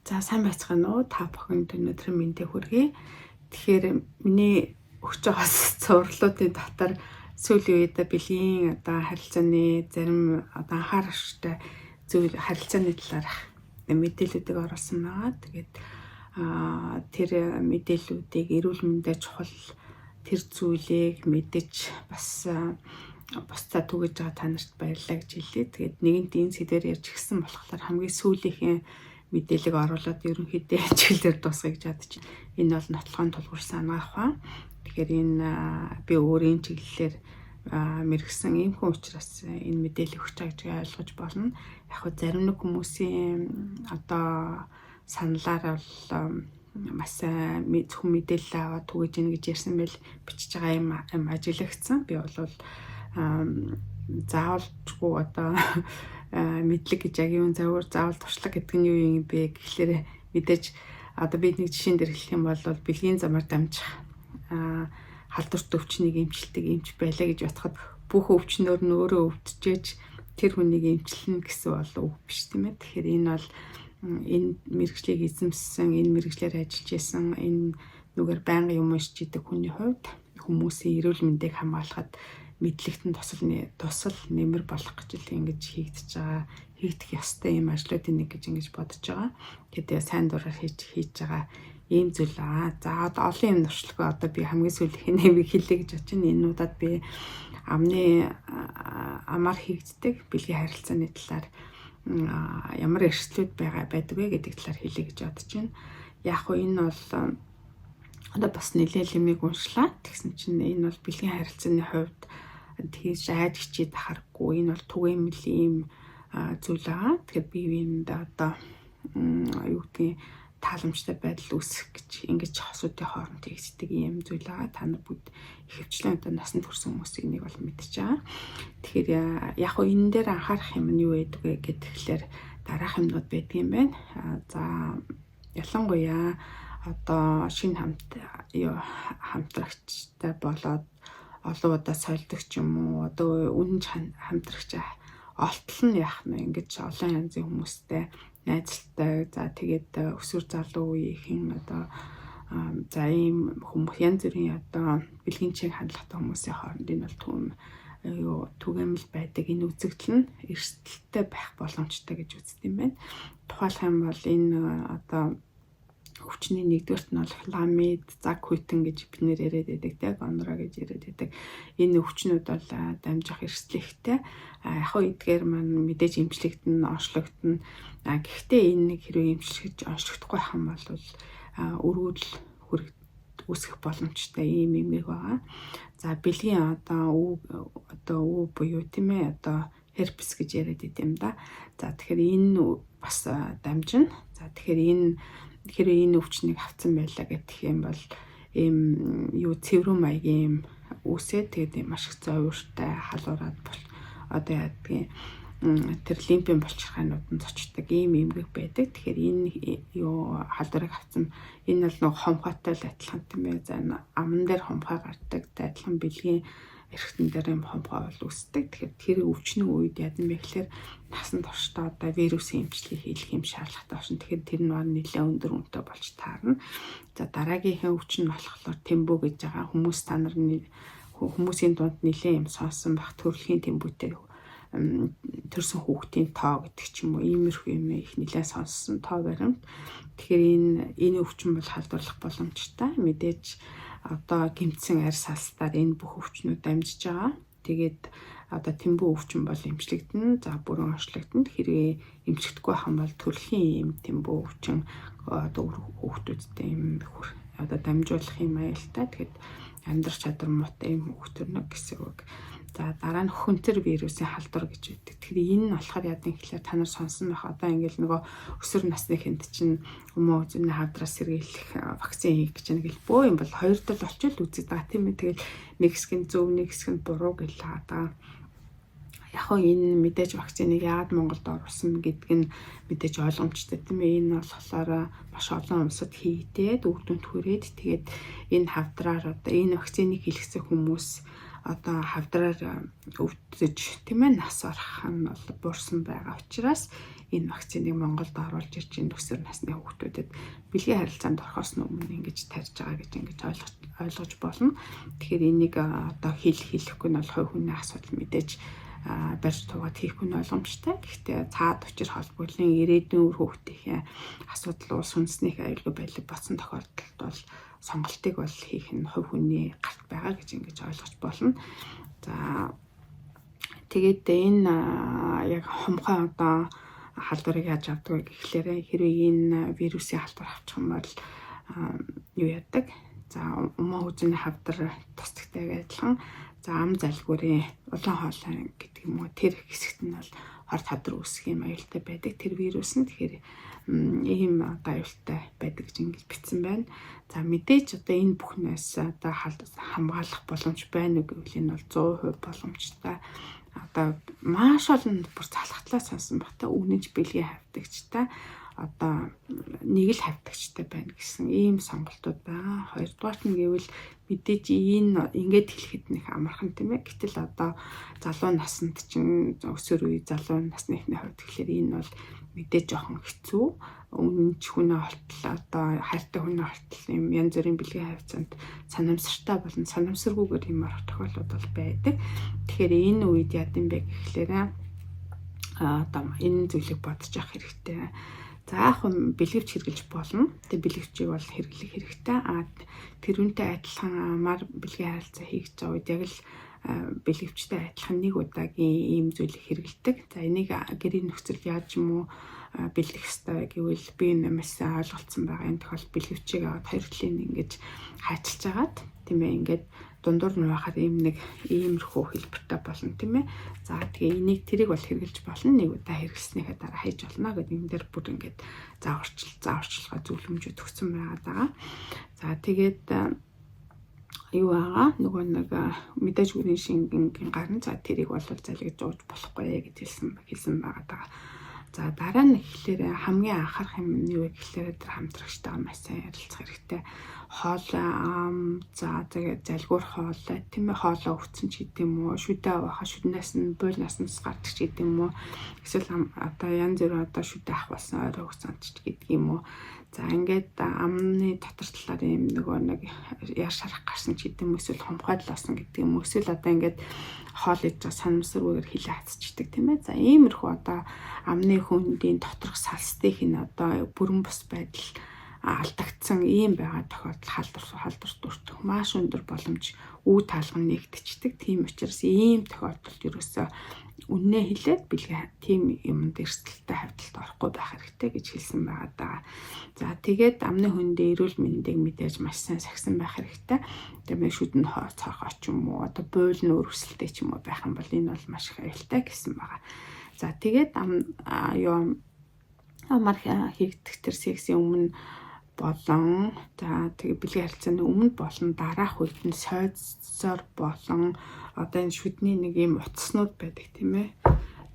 За, сайн байцгаана уу? Та бүхэнд өнөөдрийн мэндийг хүргэе. Тэгэхээр миний өгч байгаа цувралуудын дотор сүүлийн үед бэлгийн одоо харилцааны зарим одоо анхааралтай зүйл харилцааны талаарх мэдээллүүдийг оруулсан байгаа. Тэгээд тэр мэдээллүүдийг, эрүүл мэндэд чухал тэр зүйлийг мэдэж, бас бусдаа түгэж байгаа та нарт баярлалаа гэж хэлье. Тэгээд нэгэнт энэ сэдвээр ярьж гисэн болохоор хамгийн сүүлийнхэн мэдээллийг оруулаад ерөнхийдөө чиглэлээр дуусгая гэж бодож байна. Энэ бол нотлохын тулгуурсан анагаах ухаан. Тэгэхээр энэ би өөрийн чиглэлээр мэргэсэн ийм хүн учраас энэ мэдээлэл өгч байгаа гэж ойлгож болно. Яг хөө зарим нэг хүмүүсийн одоо саналаар бол маш сайн зөвхөн мэдээлэл аваад түгэж ийн гэж ярьсан байл бичиж байгаа юм ажиглагдсан. Би бол заавалчгүй одоо мэдлэг гэж яг юм загвар, заавал туршлага гэдэг нь юу юм бэ гэхлээр мэдээж одоо би нэг жишээн дээр хэлэх юм бол бэлгийн замаар дамжих халдварт өвчнийг эмчилдэг эмч байлаа гэж бодоход бүх өвчнөр нь өөрөө өвдөжээж тэр хүнийг эмчилнэ гэсэн бол үг биш, тийм ээ. Тэгэхээр энэ бол энэ мэргэжлийг эзэмссэн, энэ мэргэжлээр ажиллаж исэн, энэ нүгээр байнга юм уншиж идэг хүний хувьд хүмүүсийн эрүүл мэндийг хамгаалахад мэдлэгт нь тусал тусал нэмэр болох гэж л ингэж хийгдэж байгаа, хийгдэх ёстой юм ажлуудын нэг гэж ингэж бодож байгаа. Тэгээд сайн дураар хийж хийж байгаа ийм зүйл аа. За, одоо олон юм туршлагаа одоо би хамгийн сүүлийнх нь нэмийг хэлье гэж бодож байна. Энэ удаад би амны амаар хийгддэг бэлгийн харилцааны талаар ямар эрсдлүүд байгаа байдаг вэ гэдэг талаар хэлье гэж бодож байна. Яг хуу энэ бол одоо бас нэлээд лимиг уншлаа. Тэгсэн чинь энэ бол бэлгийн харилцааны хувьд тэгж айж хичээд ахаргүй. Энэ бол түгээмэл ийм зүйл байгаа. Тэгэхээр бие биендээ одоо юу гэдгийг тааламжтай байдал үүсгэх гэж ингэж хосуудын хооронд хийгддэг ийм зүйл байгаа. Та нар бүгд ихэвчлэн одоо насанд хүрсэн хүмүүс энийг бол мэдж байгаа. Тэгэхээр яг хуу энэ дээр анхаарах юм нь юу байдаг вэ гэхээр дараах юмнууд байдаг юм байна. За, ялангуяа одоо шинэ хамт юу хамтрагчтай болоод олон удаа сольдог ч юм уу, одоо үнэн хамтрагч олтол нь яах нь ингэж олон янзын хүмүүстэй найзалтай, за тэгээд өсвөр залуу үеийнхэн одоо за ийм хүмүүс, янз бүрийн одоо бэлгийн чиг хандлагатай хүмүүсийн хооронд энэ бол түм юу түгээмэл байдаг, энэ үзэгдэл нь эрсдэлтэй байх боломжтой гэж үздэг юм байна. Тухайлах юм бол энэ одоо өвчний нэгдүгээрт нь бол хламид, заг хүйтэн гэж бид нэр яриад байдаг те, гонро гэж яриад байдаг. Энэ өвчнүүд бол дамжих эрсдэл ихтэй. Яг хөө эдгээр маань мэдээж эмчлэгдэн, онцлогдно. Гэхдээ энэ нэг хэрвээ эмчлэгдэж онцлогдохгүй байх юм бол өргөдөл хүрэг үүсгэх боломжтой ийм эмгэг байгаа. За, бэлгийн одоо үү, одоо үү буюу, тийм ээ, одоо herpes гэж яриад идэм да. За, тэгэхээр энэ бас дамжина. За, тэгэхээр энэ хэрвээ энэ өвчнийг авцсан байлаа гэх юм бол ийм юу цэврэн маягийн юм үүсээд, тэгээд маш их зовиртай халуураад бол одоо яадгийн тэр лимпийн булчирхайнууд нь зочдог ийм эмгэг байдаг. Тэгэхээр энэ юу халдварыг авсан, энэ бол нөгөө хомхойтой л адилхан, тийм ээ. За, аман дээр хомхой гардаг. Адилхан бэлгийн эрхтэн дээр юм хомхой бол үүсдэг. Тэгэхээр тэр өвчний үед ядан бэ гэхээр насан туршдаа одоо вирусын эмчилгээ хийх юм шаардлагатай болно. Тэгэхээр тэр нь баг нэлээд өндөр үнэтэй болж таарна. За, дараагийнхээ өвчин нь болохоор тэмбүү гэж байгаа. Хүмүүс та нар хүмүүсийн дунд нэлээд юм сонсон бах, төрөлхийн тэмбүүтэй төрсэн хүүхдийн тоо гэдэг ч юм уу, иймэрхүү юм их нэлээд сонссон, тоо баримт. Тэгэхээр энэ өвчин бол халдварлах боломжтой. Мэдээж одоо гэмтсэн арьс алстаар энэ бүх өвчнүүд дамжиж байгаа. Тэгээд одоо тэмбүү өвчин бол эмчлэгдэнэ. За, бүрэн онцлогдно. Хэрвээ эмчлэгдэхгүй байх юм бол төрөлхийн ийм тэмбүү өвчин одоо хүүхдүүдтэй ийм одоо дамжуулах юм аюултай. Тэгэхээр амьдрах чадвар муутай ийм хүүхд төрнө гэсэн үг. За, дараа нь хөнтөр вирусын халдвар гэж байдаг. Тэгэхээр энэ нь болохоор яадаг гэхлээр та нар сонсон байх. Одоо ингээл нөгөө өсвөр насны хүнд чинь хүмүү зүүнний хавдраас сэргийлэх вакцин хийх гэж нэг л бөө юм бол хоёр тал болчихвол үздэг байгаа, тийм ээ. Тэгэл нэг хэсэг нь зөв, нэг хэсэг нь буруу гэл байгаа. Яг хоо энэ мэдээж вакциныг яагаад Монголд оруулсан гэдг нь мэдээж ойлгомжтой, тийм ээ. Энэ болохоор маш олон улсад хийгдээд, үр дүнд хүрээд, тэгээд энэ хавдраар одоо энэ вакциныг хийлгэсэн хүмүүс одоо хавдраар өвдөж, тийм ээ, нас орох нь бол буурсан байгаа учраас энэ вакциныг Монголд оруулж ирж энэ өсвөр насны хүүхдүүдэд бэлгийн харилцаанд орохоос өмнө ингэж тарьж байгаа гэж ингэж ойлгож болно. Тэгэхээр энийг одоо хэлэхгүй нь бол хувь хүний асуудал мэдээж барьж туугаад хийхгүй нь ойлгомжтой. Гэхдээ цаад учир холбогдлын ирээдүйн үр хүүхдийн асуудал улс үндэснийх аюулгүй байдлыг бодсон тохиолдолд бол сонголтыг бол хийх нь хувь хүний гарт байгаа гэж ингэж ойлгож болно. За тэгээд энэ яг хумхай одоо халдварыг яаж авдаг вэ гэхлээр хэрвээ энэ вирусын халдвар авчих юм бол юу яадаг? За умаа хүзүүний хавдар тусдагтайг адилхан за ам залгуурын улаан хоолой гэдэг юм уу тэр хэсэгт нь бол хор тавдар үүсэх юм аюултай байдаг. Тэр вирус нь тэгэхээр ийм одоо аюултай байдаг гэж ингэж бичсэн байна. За мэдээж одоо энэ бүхнээс одоо хамгаалах боломж байна уу гэвэл энэ бол 100% боломжтой. Одоо маш олон бүр залхатлаа сонсон баг та үнэнч бэлгийн хавьтагчтай одоо нэг л хавьтагчтай байна гэсэн ийм сонголтууд байгаа. Хоёрдугаарт нь гэвэл мэдээж энэ ингээд хэлэхэд нэг амархан тийм ээ. Гэтэл одоо залуу наснд чинь өсвөр үе залуу насныхны хувьд тэгэхээр энэ бол мэдээж жоохон хэцүү. Үнэнч хүнээ болтол одоо хайртай хүнээ болтол юм янз бүрийн бэлгийн хавьцаанд санамсартай болон санамсаргүйгээр юм орох тохиолдлууд бол байдаг. Тэгэхээр энэ үед яад юм бэ гэхлээр одоо энэ зүйлийг бодож авах хэрэгтэй. За яг нь бэлгэвч хэрэглэж болно. Тэгээ бэлгэвчийг бол хэрэглэх хэрэгтэй. А тэрүүнтэй адилхан амар бэлгийн харилцаа хийх гэж байгаа үед яг л бэлгэвчтэй адилхан нэг удаагийн ийм зүйлийг хэрэглэдэг. За энийг гэрийн нөхцөл яаж юм уу бэлдэх ёстой гэвэл би энэ маш сайн ойлголцсон байгаа. Энэ тохиолдолд бэлгэвчийг аваад хоёр талын ингэж хайчилж агаад тийм ээ ингээд дундуур нь байхаар ийм нэг иймэрхүү хэлбэртэй болно тийм ээ. За тэгээ энийг тэрийг бол хэрэглэж болно. Нэг удаа хэрэглэснийхээ дараа хайж болно гэдэг энэ дээр бүр ингээд зааварчилгаа зөвлөмжүүд өгсөн байгаа даа. За тэгээд юу байгаа нөгөө нэг мэдээж бүрийн шингэн гарна. За тэрийг бол залгиж ууж болохгүй гэж хэлсэн байгаа даа. За дараа нь гэхлээр хамгийн анхаарах юм нь юу вэ гэхлээр тэр хамтрагчтайгаа маш сайн ярилцах хэрэгтэй. Хоол ам за тэгээд залгуур хоол тийм ээ хоолоо өвцөн ч гэдэм үү шүдэ авахаа шүднээс нь буйлнаас нь гардаг ч гэдэм үү эсвэл одоо янз бүр одоо шүдэ авах болсон орой хугацаанд ч гэдэг юм уу. За ингээд амны дотор талаар юм нөгөө нэг яар шарах гарсан ч гэдэм үү эсвэл хумхайлоосон гэдэг юм уу эсвэл одоо ингээд хоол идэж байгаа санамсаргүйгээр хилээ хацчихдаг тийм ээ. За иймэрхүү одоо амны хөндийн доторх салстыг нь одоо бүрэн бус байдал алдагдсан ийм байгаа тохиолдол халдвар дүртэх маш өндөр боломж үе таалган нэгтчихдэг. Тийм учраас ийм тохиолдолд ерөөсөө үннээ хэлээд бэлгээ тийм юмд эрсдэлтэй хавьталд орохгүй байх хэрэгтэй гэж хэлсэн байгаа даа. За тэгээд амны хөндөө эрүүл мэндийг мэдээж маш сайн сахисан байх хэрэгтэй. Тэгээд шүдэн цорхоо ч юм уу одоо буйл нь өрсөлтэй ч юм уу байх юм бол энэ бол маш их аюултай гэсэн байгаа. За тэгээд ам юу амар хийгдэх тэр сексийн өмнө болон за тэгээ бэлгийн харилцааны өмнө болон дараах үед нь сойдсоор болон одоо энэ шүдний нэг ийм утаснууд байдаг тийм ээ.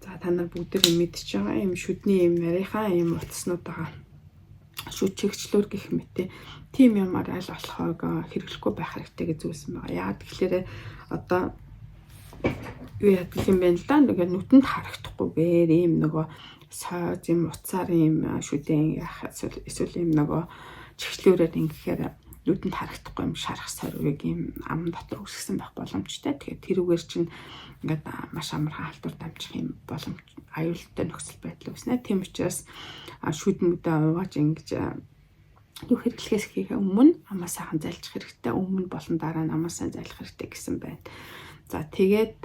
За та нар бүгд мэдчихэж байгаа ийм шүдний ийм нарийнхаа ийм утаснууд байгаа. Шүд чигчлүүр гэх мэт тийм юмар аль болохыг хэрэглэхгүй байх хэрэгтэй гэж зүйлсэн байгаа. Яагаад гэхээр одоо юу яадаг юм бэ л да нөгөө нүдэнд харагдахгүйгээр ийм нөгөө сойз юм утсаар ийм шүдэн яах эсвэл ийм нөгөө чигшлүүрээр ингэхээр нүдэнд харагдахгүй юм шарах сорвиг ийм ам дотор үсгсэн байх боломжтой. Тэгэхээр тэрүүгээр чинь ингээд маш амархан халдвар дамжих юм боломж аюултай нөхцөл байдал үүснэ. Тийм учраас шүд мүдээ угааж ингэж юу хэрэглэхээс хийхээ өмнө амаа сайхан зайлчих хэрэгтэй. Өмнө болон дараа нь амаа сайн зайлах хэрэгтэй гэсэн байна. За тэгээд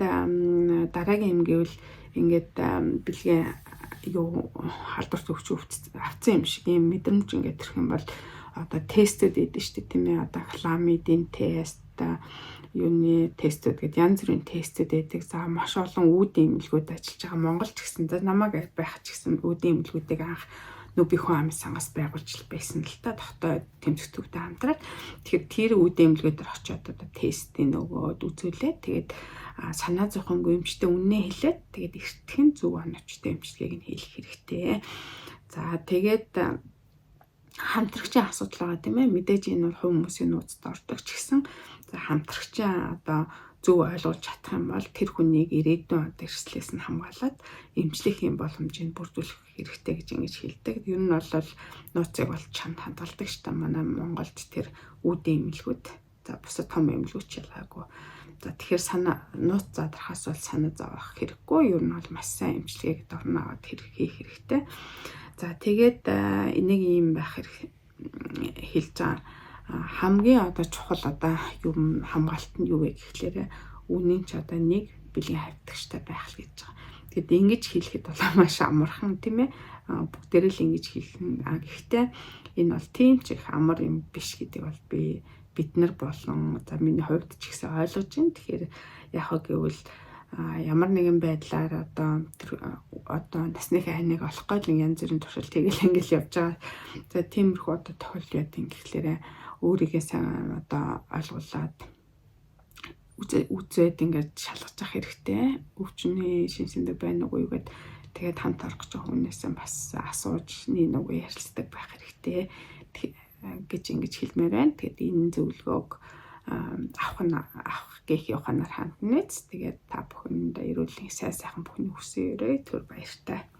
дараагийн юм гэвэл ингээд бэлгээ юу халдварт өвч авцсан юм шиг ийм мэдрэмж ингээд төрөх юм бол одоо тестүүд өгдөн шүү дээ тийм ээ. Одоо хламидын тест, юуны тестүүд гэдэг янз бүрийн тестүүд байдаг. За маш олон үүд эмнэлгүүд ажиллаж байгаа. Монгол ч гэсэн за намайг байх ч гэсэн үүдийн эмнэлгүүдийг анх нүб хүн амын сангаас байгуулж байсан л та тогтоо тэмцэх төвтэй хамтраад. Тэгэхээр тэр үүдийн эмнэлгүүдээр очиод одоо тестийн нөгөөд үзүүлээд тэгээд санаа зовхонгүй эмчтэй үннээ хэлээд тэгээд эртхэн зөв оновчтой эмчилгээг нь хийх хэрэгтэй. За тэгээд хамтрагчийн асуудал байгаа тийм ээ. Мэдээж энэ бол хувь хүмүүсийн нууцд ордог ч гэсэн за хамтрагчийн одоо зөв ойлгож чадах юм бол тэр хүнийг ирээдүйн одоо эрсдлээс нь хамгаалаад эмчлэх юм боломжийг бүрдүүлэх хэрэгтэй гэж ингэж хэлдэг. Ер нь бол нууцыг бол чамд хадгалдаг шүү дээ. Манай Монголд тэр үүдэн эмнэлгүүд, за бусад том эмнэлгүүд ч ялгаагүй. За, тэгэхээр санаа нууц задрахаас бол санаа зовох хэрэггүй. Ер нь бол маш сайн эмчилгээг дорно аваад хэрэг хийх хэрэгтэй. За, тэгээд энийг ийм байх хэрэг хэлж байгаа. Хамгийн одоо чухал одоо юм хамгаалт нь юу вэ гэхлээр үнийн ч одоо нэг бэлгийн хавьтагчтай байх л гэж байгаа. Тэгэд ингэж хэлэхэд бол маш амархан, тийм ээ. Бүгдээрээ л ингэж хэлнэ. А гэхдээ энэ бол тийм ч их амар юм биш гэдэг бол бид нар болон за миний хувьд ч гэсэн ойлгож байна. Тэгэхээр яг хөө гэвэл ямар нэгэн байдлаар одоо тэр одоо насныхаа ханыг олох гол янз бүрийн туршилт хийгээл ингээл явж байгаа. За, тиймэрхүү одоо тохиолдол яа тийм гэхлээрэ өөрийгөө сайн одоо ойлгуулад үзээд ингээд шалгаж явах хэрэгтэй. Өвчний шин сэндэг байна уу юу гэд, тэгээд хамт орох гэж байгаа хүнээсээ бас асууж нэг нүгөө ярилцдаг байх хэрэгтэй гэж ингэж хэлмээр байна. Тэгээд энэ зөвлөгөөг авах нь авах гэх ухаанаар хандна. Тэгээд та бүхэнд эрүүл сайн сайхан бүхний хүсэн өрөө, түр баяртай.